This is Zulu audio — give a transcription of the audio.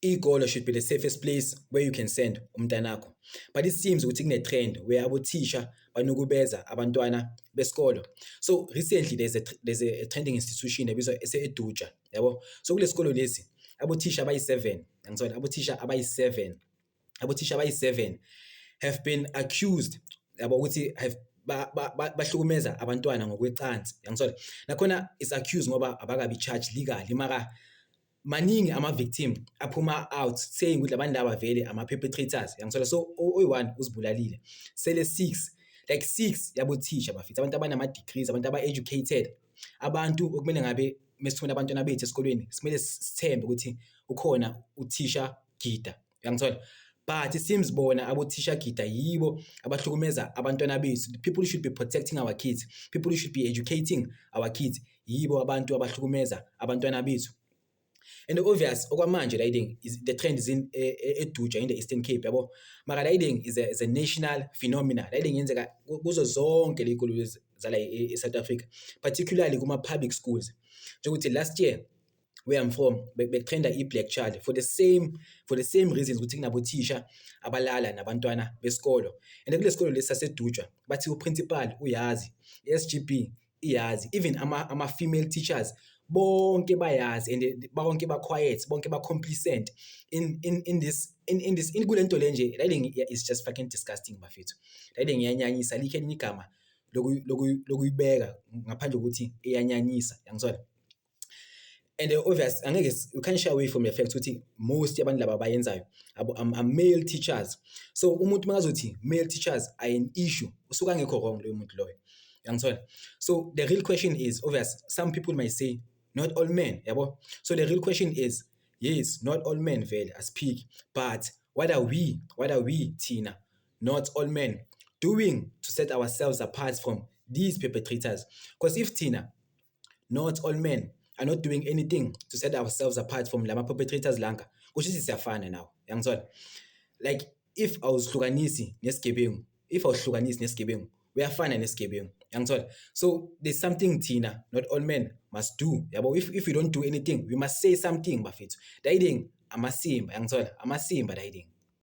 Iy'kolo should be the safest place where you can send umntanakho, but it seems ukuthi kune-trend where abothisha banukubeza abantwana besikolo. So recently there's a trending institution ebizwa ese-Eduja, yabo. So kule sikolo lesi abothisha abayi-7, angithola, abothisha abayi-7, abothisha abayi-7 have been accused, yabo, ukuthi have bahlukumeza abantwana ngokwecansi, yangithola. Nakhona is accused ngoba abakabi charged legally, mara maningi ama-victim aphuma out saying ukuthi labantu laba vele ama-perpetrators, yangithola. So oyi-one uzibulalile, sele six, like six yabothisha bafethu, abantu abanama-degrees, abantu aba-educated, abantu okumele ngabe mesithumela abantwana bethu esikolweni simele sithembe ukuthi ukhona uthisha gida, uyangithola. But it seems bona abothisha gida yibo abahlukumeza abantwana bethu. The people who should be protecting our kids, people who should be educating our kids, yibo abantu abahlukumeza abantwana bethu. And obvious, okwamanje riding is the trend is in eDuja in the Eastern Cape, yabo, mara riding is a national phenomena. Riding yenzeka kuzo zonke ley'kolo lezi zala e-South Africa, particularly kuma-public schools, njengokuthi last year where I'm from bekutrenda i-Black Child for the same reasons, ukuthi kunabothisha abalala nabantwana besikolo. And kule sikolo lesi saseDuja bathi uprincipal uyazi, i-SGB iyazi, even ama-female teachers bonke bayazi, and bonke ba-quiet, bonke ba-complacent in this in in this in kule nto le nje. Riding is just fucking disgusting, bafethu. Riding iyanyanyisa, alikho elinye igama lokuyibeka ngaphandle kokuthi iyanyanyisa, yangithola. And obvious, angeke you can't shy away from the fact ukuthi most yabantu laba abayenzayo are male teachers. So umuntu makazothi male teachers are an issue, usuke angekho wrong loyo muntu loyo, yangithola. So the real question is, obvious, some people might say not all men, yabo. So the real question is, yes, not all men vele, asiphiki, but what are we thina, not all men, doing to set ourselves apart from these perpetrators? Because if thina, not all men, are not doing anything to set ourselves apart from lama perpetrators lanka, kusho ukuthi siyafana nawo, yangithola. Like, if awuzihlukanisi nesigebengu, if awuhlukanisi nesigebengu, uyafana nesigebengu, yangithola. So there's something thina, not all men, must do, yabo. If we don't do anything, we must say something, bafethu. Dayiding amasimba, yangithola, amasimba dayiding.